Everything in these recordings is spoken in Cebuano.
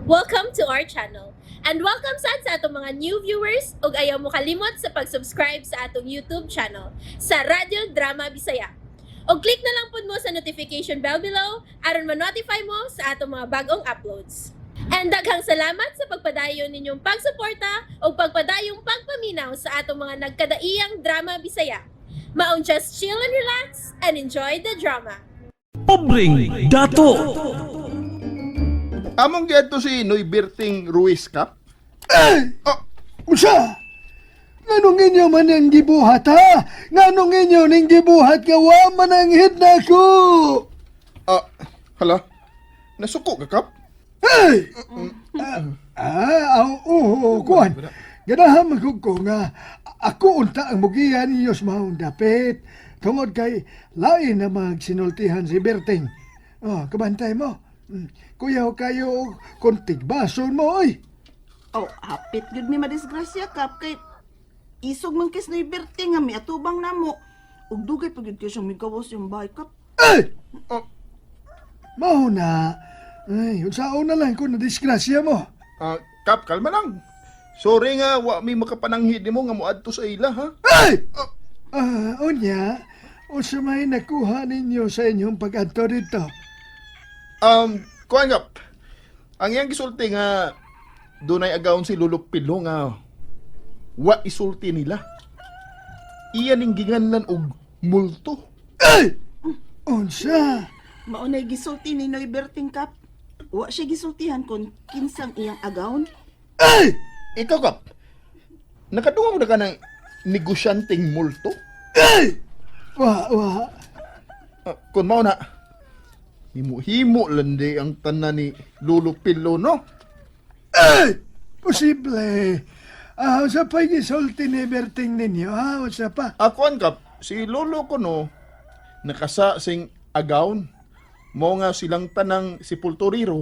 Welcome to our channel. And welcome sad sa atong mga new viewers ug ayaw mo kalimot sa pag-subscribe sa atong YouTube channel sa Radyo Drama Bisaya. Og click na lang pud mo sa notification bell below aron ma-notify mo sa atong mga bagong uploads. And daghang salamat sa pagpadayon ninyong pagsuporta ug pagpadayong pagpaminaw sa atong mga nagkadaiyang drama Bisaya. Maong just chill and relax and enjoy the drama. Pobreng Dato. Among giadto si Noy Berting Ruiz Cap. Ay! Oh, Usa! Nganong inyo man ang gibuhat, ha? Nganong inyo ning gibuhat nga wa man ang hit na ko? ah, hala. Nasuko ka, Kap? Ay! Oo, kuan. Ganahan man gud ko nga ako unta ang mugiya ninyo sa maong dapit. Tungod kay lain na magsinultihan si Berting. Oh, kabantay mo. Kuyaw kayo og kuntig bason mo, oy. Oh, hapit gud mi madisgrasya kap kay isog man kis na iberte nga miatubang namo. Ug dugay pa gyud kay siyang migawas yung bahay kap. Ay! Oh, Mao na. Ay, unsaon na lang kung nadisgrasya mo. ah, Kap, kalma lang. Sorry nga, wa mi makapananghid nimo nga moadto sa ila, ha? Ay! Ah, unya, unsa may nakuha ninyo sa inyong pag-adto dito? Kuan Kap. Ang iyang gisulti nga dunay agawon si Lolo Pilo nga wa isulti nila. Iya ning ginganlan og multo. Ay! Unsa? Mao nay gisulti ni Noy Berting kap. Wa siya gisultihan kon kinsang iyang agawon. Ay! Ikaw, Kap. Nakadungan mo na ka ng negosyanteng multo? Ay! Wa, wa. Ah, kung mao na, himo-himo landi ang tanan ni Lolo Pilo, no? Ay! Posible. Ah, unsa pa gisulti ni Berting ninyo, ha? Unsa pa? Ako kap, si Lolo ko no, nakasa sing agawn. Mao nga silang tanang sepulturero,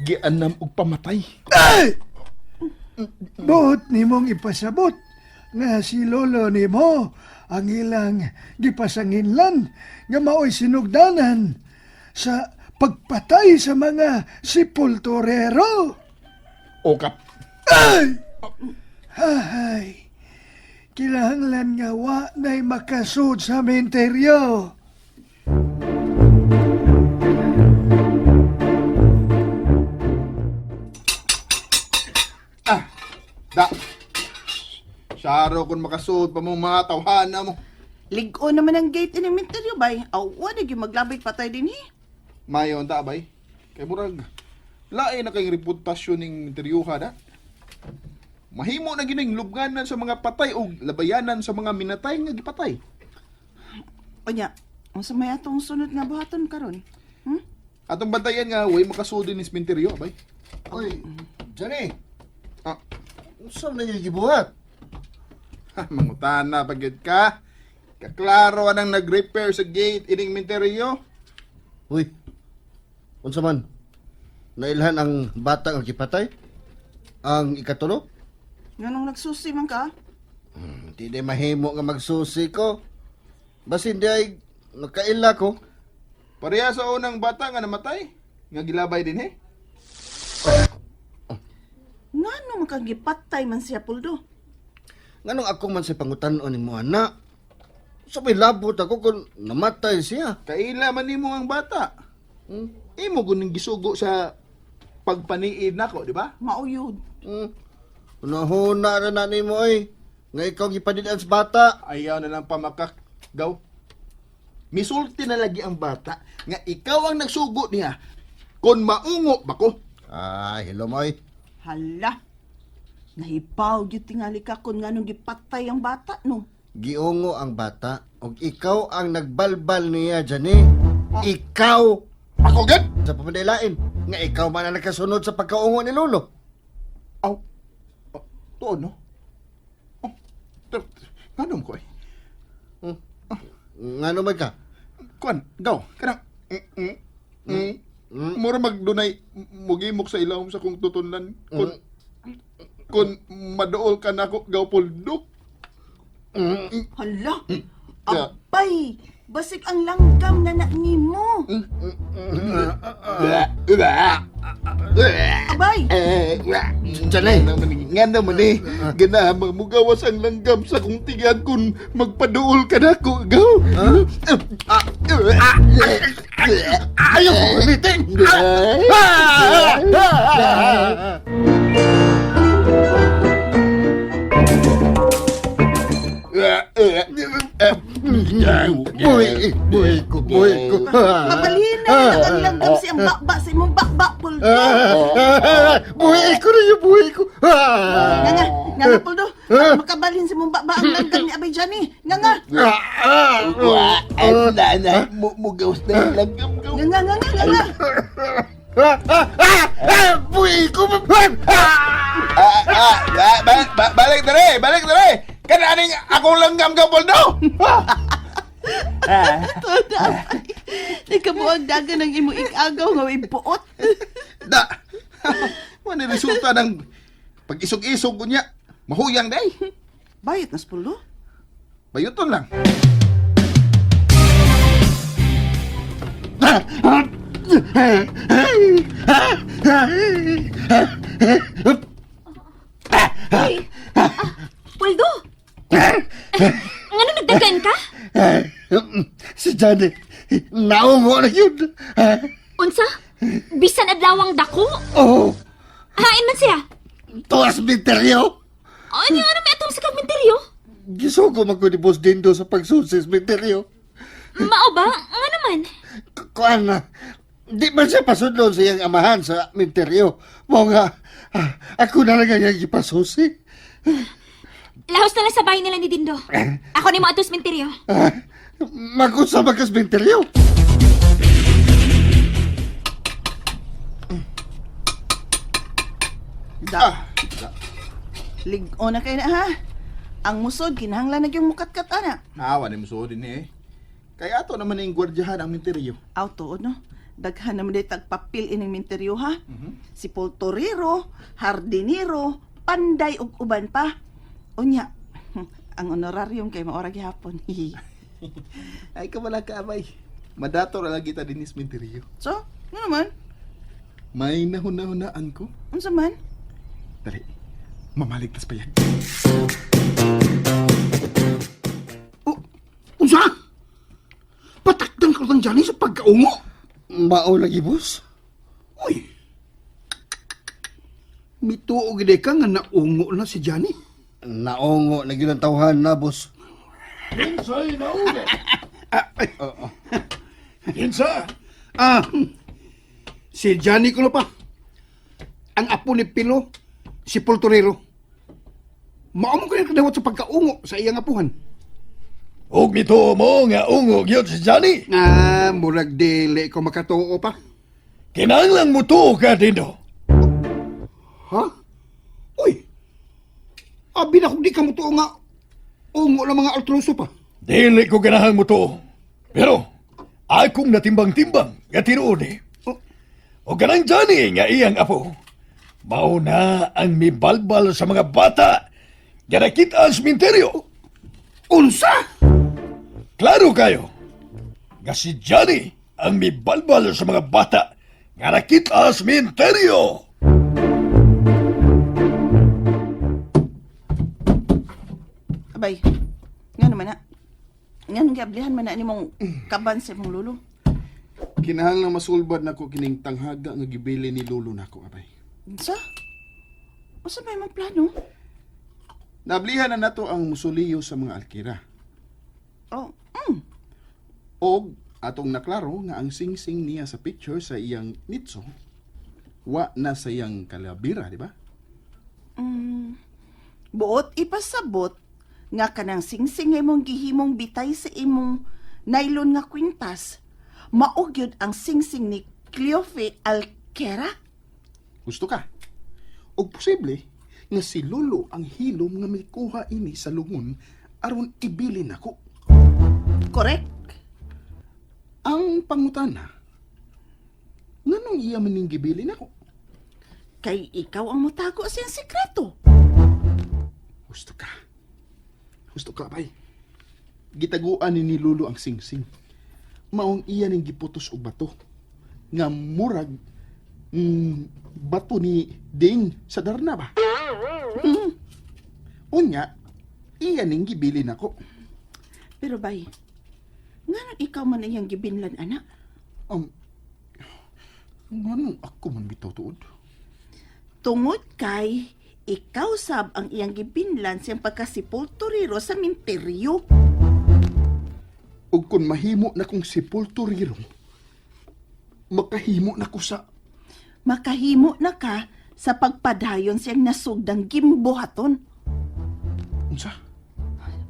gianam og pamatay. Ay! Buot nimong ipasabot nga si lolo nimo ang ilang gipasanginlan nga maoy sinugdanan sa pagpatay sa mga sepulturero. O kap, Ay! Ay! Kinahanglan nga wa na'y makasud sa menteryo. ah, da. Saro kung makasuod pa mo mga tawhana mo. Lig-o naman ang gate ining minteryo bay. Aw, wa na gyud maglabay patay dinhi. Mayo ang tabay. Kay murag, lain na kay reputasyon ning interyuha da. Mahimo na gining lubnganan sa mga patay o labayanan sa mga minatay nga gipatay. Unya, unsa may atong sunod nga buhaton karon? Hmm? Atong bantayan nga way makasud ni sementeryo abay. Uy, Johnny, Ah, unsa man ninyo gibuhat? ha, mangutana pa gyud ka. Kaklaro anang nag-repair sa gate ining menteryo. Uy, unsa man? Nailhan ang bata nga gipatay? Ang ikatulo? Nganong nagsusi man ka? Di day mahimo nga magsusi ko. Basin di ay nakaila ko. Pareha sa unang bata nga namatay nga gilabay din eh. Ngano man kang gipatay man siya puldo? Nganong ako man sa pangutan-on nimo ana? Sa may labot ako kung namatay siya. Kaila man nimo ang bata. Hmm? Imo guning gisugo sa pagpaniid nako, di ba? Mao yun. Hmm. Hunahuna ra na nimo oy. Nga ikaw gipadid-an sa bata. Ayaw na lang pamakakgaw. Misulti na lagi ang bata nga ikaw ang nagsugo niya. Kon maungo ba ko? Ay, hello moy. Hala. Nahipaw gyud tingali ka kon nganong gipatay ang bata no. Giungo ang bata og ikaw ang nagbalbal niya Johnny. Ikaw Ako gad? sa pamadilain nga ikaw man ang nakasunod sa pagkaungo ni Lolo. Aw. Oh, tuon no? Oh, nganong ko eh? Ngano man ka? Kuan, gaw, kanang mm. Mura magdunay mugimok sa ilawom sa kong tutunlan kun kun maduol ka nako gaw puldo. Hala. Yeah. Abay, basig ang langgam na na nimo. Ba, ba. Abay! Janay. Nga naman eh. Ganahan mugawas ang langgam sa kong tiga kung magpaduol ka na ko. Gaw. Ayaw ko ulitin. Buhi, buhi ko, buhi ko. Mabalhin na lang ang langgam siyang bakba sa imong bakba, Poldo. Buhi ko na yung buhi ko. Nga nga, nga nga, Poldo. Para makabalhin sa imong bakba ang langgam ni Abay Johnny. Nga nga, Na, na, mugawas na yung langgam. Gaw. nga nga nga nga nga nga. Buhi ko. Ah, ah, balik dere, balik dere. Kananing akong langgam ka, Poldo. Tuod na, Abay. Nagkabuang dagan ang imong ikagaw nga way buot. Da. Wala resulta ng pag-isog-isog ko niya. Mahuyang day. Bayot nas, Poldo. Bayuton lang. Poldo! Ngano nagdagan ka? Si Johnny, naungo na yun. Unsa? Bisan adlawang dako? Oh, Hain man siya. tuwas misteryo. Ano nga may atong sa kagmenteryo? Gisugo man ko ni Boss Dindo sa pagsusis misteryo. Mao ba? Nga naman. Kuan na, di man siya pasudlon sa iyang amahan sa minteryo. Mao nga, ako na lang ang iyang gipasusi. Lahos na lang sa bahay nila ni Dindo. Ako ni mo atos menteryo. Magusa man kas minteryo. Da. Lig-o na kay na ha. Ang musod kinahanglan na gyung mukatkat ana. Awa ni musuod din eh. Kaya ato naman yung gwardyahan ang minteryo. Aw tuod no. Daghan naman day tagpapil ining minteryo ha. Si Poltorero, Hardinero, Panday ug uban pa. Unya, ang honorarium kay maora gihapon. Ay, kamala ka, abay. Madato ra lagi ta dinis minteryo. So, nga naman? May nahuna-hunaan ko. Unsa man? Dali, mamaligtas pa yan. Oh, unsa? Patakdan ko lang Johnny sa pagkaungo. Mao lagi, boss. Uy. Mituo gid ka nga naungo na si Johnny. Naungo na gyud ang tawhan na, boss. Kinsay naungo? Kinsa? Ah, si Johnny ko na pa. Ang apo ni Pilo, si Poltorero. Mao mo kaya kadawat sa pagkaungo sa iyang apuhan. Og mituo mo nga ungo gyud si Johnny. Ah, murag dili ko makatuo pa. Kinahanglan mo tuo ka Dindo. Ha? Uy! Abi na kung di ka mo tuo nga ungo ng mga altroso pa. Dili ko ganahan mo tuo. Pero akong natimbang-timbang nga tinuod eh. Oh. O kanang Johnny nga iyang apo. Mao na ang mibalbal sa mga bata nga nakita ang sementeryo. Unsa? Klaro kayo nga si Johnny ang mibalbal sa mga bata nga nakita ang sementeryo. Abay, nga naman na. Nga nang giablihan man na nimong kaban sa imong lulo. Kinahanglan masulbad nako kining tanghaga nga gibili ni lolo nako abay. Unsa? Unsa may imong plano? Nablihan na nato ang musuliyo sa mga alkira. Oh, Og atong naklaro nga ang singsing niya sa picture sa iyang nitso wa na sa iyang kalabira, di ba? Buot ipasabot nga kanang singsing nga imong gihimong bitay sa imong nylon nga kwintas mao gyud ang singsing ni Cleofe Alquera. Gusto ka? Og posible nga si Lolo ang hilom nga mikuha ini sa lungon aron ibilin nako. Correct? Ang pangutana, nganong iya maning gibilin ako? Kay ikaw ang motago sa iyang sikreto. Gusto ka. Gusto ka, bay. Gitaguan ni Lolo ang singsing. Maong iya ning giputos og bato. Nga murag bato ni Dane sa Darna ba? Unya, iya ning gibilin ako. Pero bay, nganong ikaw man iyang gibinlan anak? Nganong ako man bitaw tuod? Tungod kay ikaw sab ang iyang gibinlan siyang pagkasipulturero sa minteryo. Ug kung mahimo na kong sepulturero, makahimo na ko sa Makahimo na ka sa pagpadayon siyang nasugdang gimbuhaton. Unsa?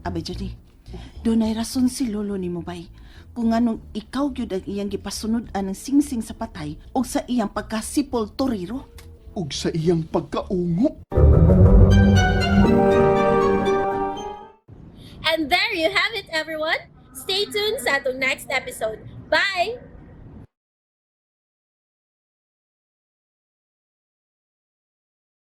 Abay, Johnny, dunay rason si lolo ni bay. Kung anong ikaw gyud ang iyang gipasunod-an ng singsing sa patay o sa iyang pagkasipulturero. Ug sa iyang pagkaungo. And there you have it, everyone. Stay tuned sa atong next episode. Bye!